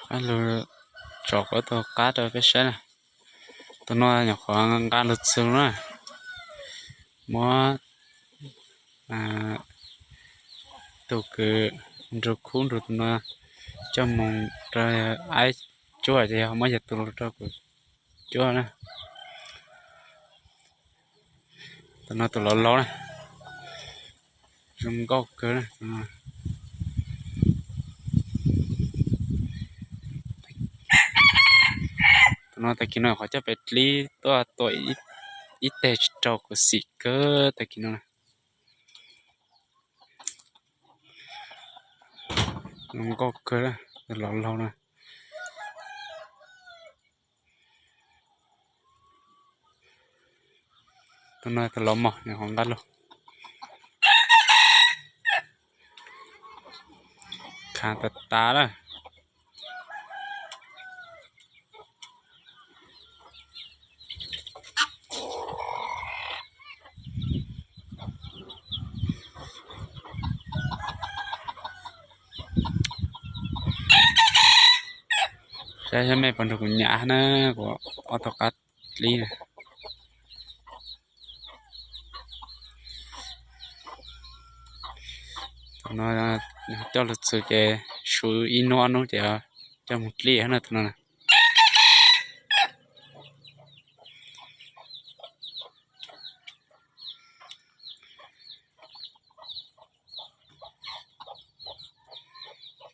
Pab lug tsom kuv tug qab rau peb saib na. Tus no nyuam qhuav nqa lug txug na. Muab tug kws nrug khub nrug tus no coj moog rau aib cuab ces yog muab yog tus lug rau kuv cuab na. Tus no tus laus laus na, zoo nkauj kawg na. Tus no tag kis no qhov coj pem dlib tuaj tua ib teg tsis raug kuv xim kawg tag kis no. Zoo nkauj kawg, tus laus laus na. Tus no tus laus mos nws qhov nqa lug. Khav tas tas lawm. Saib mej puas nrug kuv nyam na, kuv ob tug qab dlib na. Tus no coj lug txug ces suv ib hnub ob hnub ces coj moog dlib na tus no na.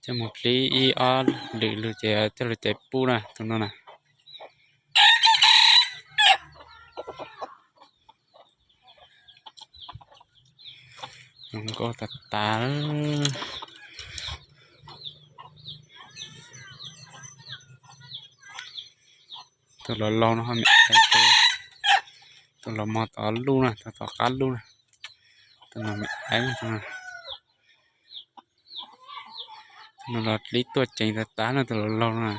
Coj moog dlib ib ob lwm lug ces coj lug cev pub na tus no na. Zoo nkauj tas tas. Tus laus laus no ho mem, tus laus mos tod lub na, tus tod qab lub na. Tus no mem aib, tus no los dlib tuaj ceev tas tas na, tus laus laus no.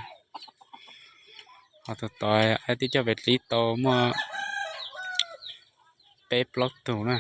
Ho tus tod aib twb coj pem dlib tau muaj peb plaub tug na.